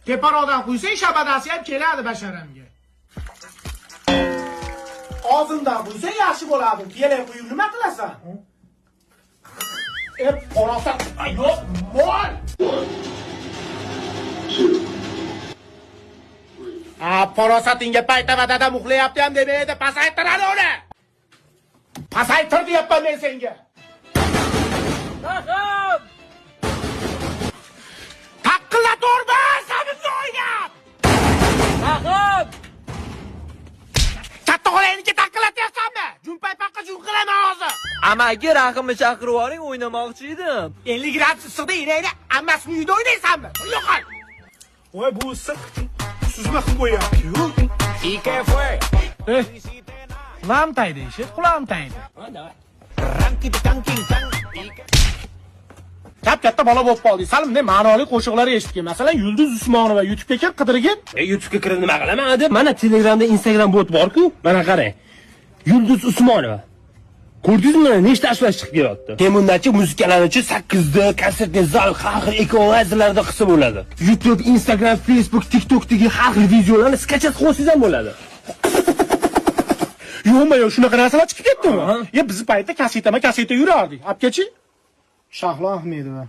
Teparoqdan quysang, shabadasi ham keladi basharamga. Oldindan quysang yaxshi bo'lardi. Kelay quyib nima qilasan? E, farosat, ay yo'q, mol. Ha, farosatingga paytava dadam uxlayapti ham demaydi, pasaytiradi uni. Pasaytir deyapman men senga. Rahm! Taqqillatorma, sabimni o'ynab. Rahm! Katta xolangniki taqillatyapsanmi? Jumpaypaqqa jun qilaman hozir. Amaki Rahimni chaqirib yuboring, o'ynamoqchi edim. 50 gradus issiqda enangni ammasini uyida o'ynaysanmi? Yo'qol. Voy, bu issiq suzma qilib qo'yapti-yu. Eh, qulog'im taydi, eshit, qulog'im taydi. Kap katta bola bo'lib qolding. Sal bunday ma'noli qo'shiqlar eshitgin. Masalan, Yulduz Usmonova YouTube'ga kir, qidirgin. YouTube'ga kirib nima qilaman deb, mana Telegramda Instagram bot bor-ku. Mana qarang. Yulduz Usmonova. Ko'rdingizmi, nechta ashula chiqib kelyapti. Keyin bundanchi muzikalarni 8D, konsertli zal, har xil ekvalizerlarda qilsa bo'ladi. YouTube, Instagram, Facebook, TikTokdagi har xil videolarni skachat qilsangiz ham bo'ladi. Yo'qmi, yo'q, shunaqa narsalar chiqib ketdimi? Ya bizni paytda kasetama kaseta yurardik. Apkachi? Shahlo Ahmedova.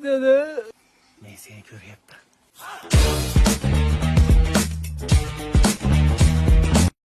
Dada. Men seni ko'ryapman.